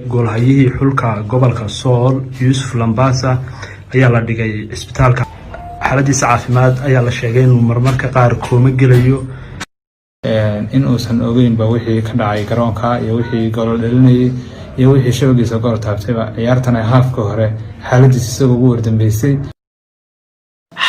Goolhayihii xulka gobolka Sool, Yuusuf Lambasa, ayaa la dhigay cisbitaalka. Xaaladiisa caafimaad ayaa la sheegay inuu marmarka qaar kooma gelayo. In uusan ogeynba wixii ka dhacay garoonka iyo wixii goolo dhalinayay iyo wixii shabagiisa gool taabtayba. Ciyaartan ay haafka hore xaaladiisa isagoo ugu wardambeysay.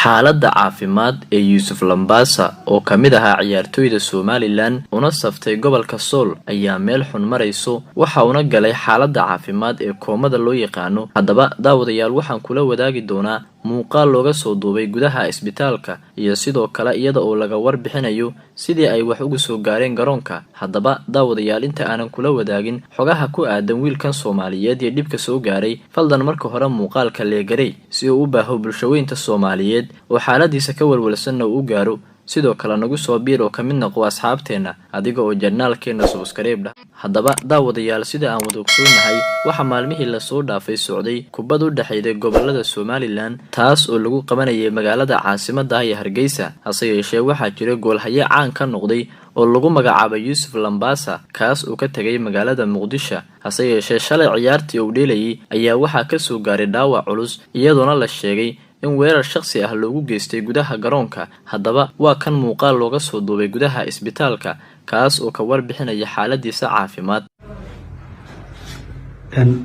Xaaladda caafimaad ee Yuusuf Lambasa, oo ka mid ahaa ciyaartoyda Somaliland una saftay gobolka Sool, ayaa meel xun marayso, waxa uuna galay xaaladda caafimaad ee koomada loo yaqaano. Haddaba daawadayaal, waxaan kula wadaagi doonaa muuqaal looga soo duubay gudaha isbitaalka iyo sidoo kale iyada oo laga warbixinayo sidii ay wax ugu soo gaareen garoonka. Haddaba daawadayaal, inta aanan kula wadaagin xogaha ku aadan wiilkan Soomaaliyeed iyo dhibka soo gaaray, faldan marka hore muuqaalka leegarey si uu u baaho bulshaweynta Soomaaliyeed oo xaaladiisa ka walwalsanna uu u gaaro. Sidoo kale nagu soo biir oo ka mid noqo asxaabteenna adiga oo channelkeenna subscribe dhah. Haddaba daawadayaal, sida aan wada ogsoonahay, waxaa maalmihii lasoo dhaafay socday kubad u dhexayday gobolada Somaliland, taas oo lagu qabanayay magaalada caasimadda ah ee Hargeysa. Hase yeeshee, waxaa jira goolhaye caan ka noqday oo lagu magacaabay Yuusuf Lambasa, kaas oo ka tegay magaalada Muqdisho. Hase yeeshee, shalay ciyaartii uu dheelayay ayaa waxaa kasoo gaaray dhaawac culus, iyadoona la sheegay in weerar shakhsi ah loogu geystay gudaha garoonka. Haddaba waa kan muuqaal looga soo duubay gudaha isbitaalka, kaas oo ka warbixinaya xaaladiisa caafimaad.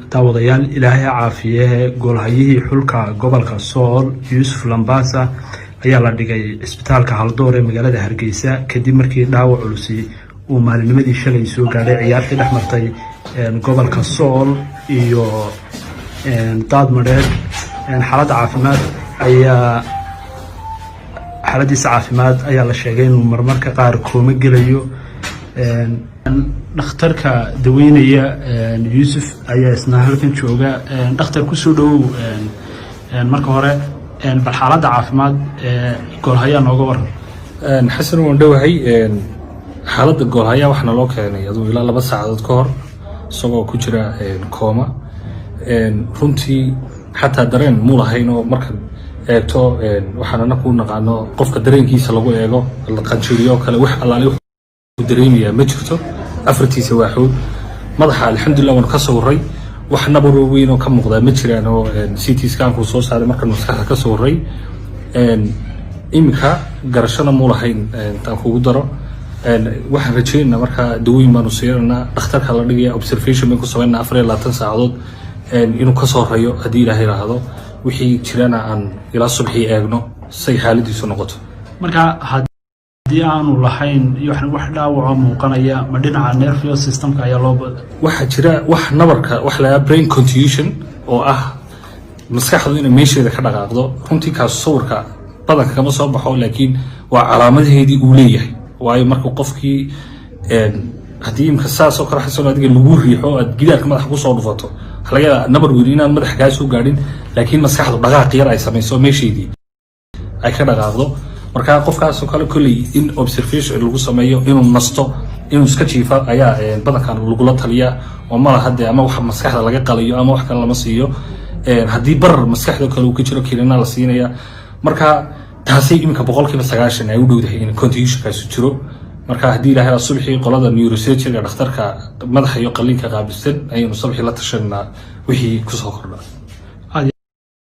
Daawadayaal, Ilaahay ha caafiye. Goolhayihii xulka gobolka Sool, Yuusuf Lambasa, ayaa la dhigay cisbitaalka Haldoor ee magaalada Hargeysa kadib markii dhaawac culusi uu maalinimadii shalay soo gaadhay ciyaartii dhex martay gobolka Sool iyo Daadmadheedh. Xaaladda caafimaad ayaa xaaladiisa caafimaad ayaa la sheegay inuu marmarka qaar kooma gelayo. Dhakhtarka daweynaya Yuusuf ayaa isna halkan jooga. Dhakhtar, kusoo dhowow. Marka hore bal xaaladda caafimaad goolhayaa nooga waran. Xasan, waan dhowahay. Xaaladda goolhayaa waxaana loo keenay aduu ilaa 2 saacadood ka hor isagoo ku jira kooma. Runtii xataa dareen muu lahayn, oo markaad eegto waxaan anaku u naqaano qofka dareenkiisa lagu eego la qanjiriyo kale, wax allaale wuxuu dareemayaa ma jirto. Afartiisa waaxood madaxa, alxamdulillah, waanu ka sawiray, wax nabar weyn oo ka muuqdaa ma jiraan oo CT scankuu soo saaray markaan maskaxda ka sawiray. Iminka garashana muu lahayn intaan kugu daro. Waxaan rajaynaynaa markaa dawooyin baanu siinaynaa, dhakhtarka la dhigaya, observation baynu ku samaynaa 24 saacadood inuu kasoo rayo haddii Ilaahay yidhaahdo, wixii jirana aan ilaa subxii eegno say xaaladiisu noqoto. Marka haddii aanu lahayn wax dhaawaco muuqanaya, ma dhinaca nervous systemka ayaa loo Waxaa jira wax nabarka wax la brain contusion oo ah maskaxdu inay meesheeda ka dhaqaaqdo. Runtii kaasu sawirka badanka kama soo baxo, laakiin waa calaamadaheedii uu leeyahay. Waayo, markuu qofkii haddii imka saas oo kale, Xasan, adiga lagu riixo, aad gidaarka madaxa kusoo dhufato, waxaa laga yaabaa nabar weyn inaan madaxa kaa soo gaadhin, laakiin maskaxdu dhaqaaq yar ay samayso, meesheedii ay ka dhaqaaqdo. Marka qofkaasoo kale kolley in observation lagu sameeyo, inuu nasto, inuu iska jiifa ayaa badankan lagula taliyaa, oo malaha dee ama wax maskaxda laga qalayo ama wax kale lama siiyo. Haddii barar maskaxda kale uu ka jiro, kelina la siinaya. Marka taasay iminka 90% ay u dhowdahay in contusionkaasu jiro. Marka haddii Ilahay subxii qolada neurosurgeryga, dhakhtarka madaxa iyo qaliinka qaabilsan, ayaynu subxii la tashanaa wixii kusoo kordha. Aad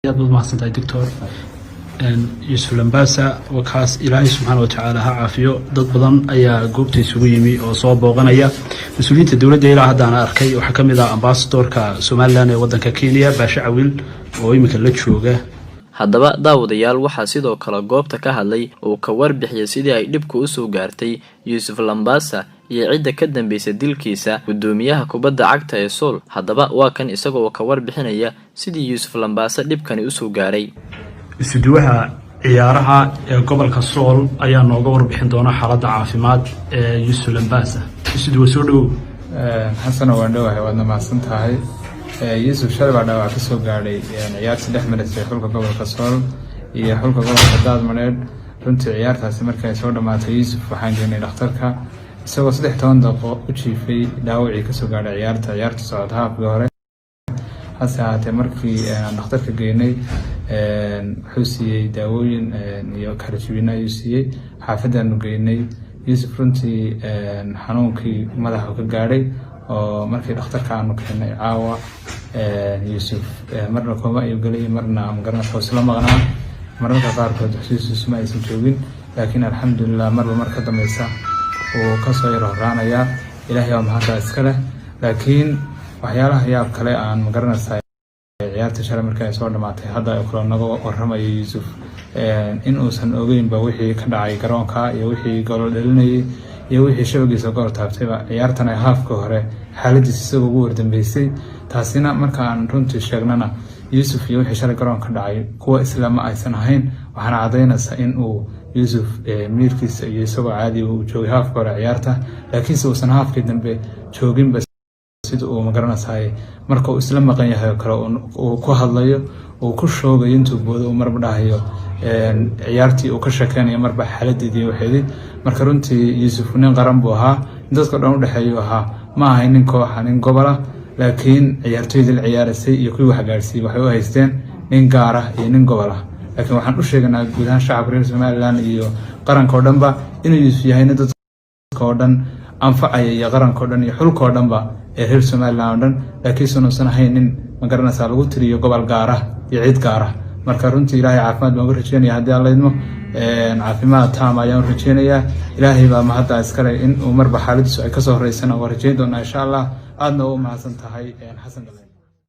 aad baad mahadsantahay, doctor. Yuusuf Lambasa oo kaas, Ilaahay subxaana watacaala ha caafiyo. Dad badan ayaa goobta isugu yimi oo soo booqanaya. Mas-uuliyiinta dowladda ilaa haddaan arkay waxaa ka mid ah ambasadorka Somaliland ee waddanka Kenya, Baashe Cawil, oo iminka la jooga. Haddaba daawadayaal, waxaa sidoo kale goobta ka hadlay oo ka warbixiyay sidii ay dhibku usoo gaartay Yuusuf Lambasa iyo cidda ka dambeysay dilkiisa, guddoomiyaha kubadda cagta ee Sool. Haddaba waa kan isaga oo ka warbixinaya sidii Yuusuf Lambasa dhibkani usoo gaaray. Isuduwaha ciyaaraha ee gobolka Sool ayaa nooga warbixin doona xaaladda caafimaad ee Yuusuf Lambasa. Isuduwa, soo dhowow. Xasano, waan dhowahay, waadna mahadsan tahay. Yuusuf shalay baa dhaawac kasoo gaadhay ciyaartii dhex marisay xulka gobolka Sool iyo xulka gobolka Daadmareedh. Runtii ciyaartaasi markii ay soo dhammaatay, Yuusuf waxaan geenay dhakhtarka isagoo 13 daqiiqo u jiifay dhaawacii kasoo gaadhay ciyaarta. Ciyaarta socota haafkii hore, hase ahaatee markii aan dhakhtarka geynay, wuxuu siiyey daawooyin iyo karajibino ayuu siiyey. Xaafadaanu geynay Yuusuf. Runtii xanuunkii madaxa ka gaadhay. Oo markii dhakhtarka aanu keenay caawa, Yuusuf marna coma ayuu gelay, marna magaranaysa isla maqnaa, mararka qaarkood xusuustiisu ma aysan joogin. Laakiin alxamdulilah, marba mar ka dambeysa uu kasoo yar horaanayaa. Ilaahay waa mahadda iska leh. Laakiin waxyaalaha yaab kale aan magaranaysaa, ciyaarta shalay markii ay soo dhamaatay, hadda ay kula naga waramayo Yuusuf in uusan ogeynba wixii ka dhacay garoonka iyo wixii gool dhalinayay iyo wixii shabagiisa gool taabtayba. Ciyaartan ay haafka hore xaaladiisa isagoo ugu wardambeysay. Taasina marka aan runtii sheegnana, Yuusuf iyo wixii shalay garoonka dhacay kuwa isla ma aysan ahayn. Waxaana cadaynaysa in uu Yuusuf miirkiisa iyo isagoo caadiga uu joogay haafka hore ciyaarta, laakiinse uusan haafkii dambe jooginba. Sida uu magaranaysaay marka uu isla maqan yahay oo kale uu ku hadlayo, uu ku shoogayo, intuu boodo uu marba dhahayo ciyaartii uu ka sheekeynayo, marba xaaladeedii waxeedii. Marka runtii Yuusuf nin qaran buu ahaa, dadka dhan udhexeeyuu ahaa. Ma ahay nin kooxa, nin gobola, laakiin ciyaartoydii la ciyaaraysay iyo kuwii wax gaadhsiiyey waxay u haysteen nin gaar ah iyo nin gobol ah. Laakiin waxaan u sheeganaa guud ahaan shacabka reer Somaliland iyo qaranka oo dhanba inuu Yuusuf yahay nin dadka oo dhan anfacaya, iyo qaranka o dhan iyo xulka oo dhanba ee reer Somaliland oo dhan, laakiinse unuusan ahayn nin magaranaysaa lagu tiriyo gobol gaar ah iyo cid gaar ah. Marka runtii Ilaahay caafimaad baan uga rajeynaya. Haddii Alla idmo, caafimaad taam ayaan u rajeynayaa. Ilaahay baa mahadda iskale. In uu marba xaaladiisu ay kasoo horeysana waa rajeyn doonaa, insha Allah. Aadna u mahadsan tahay, Xasan Galeen.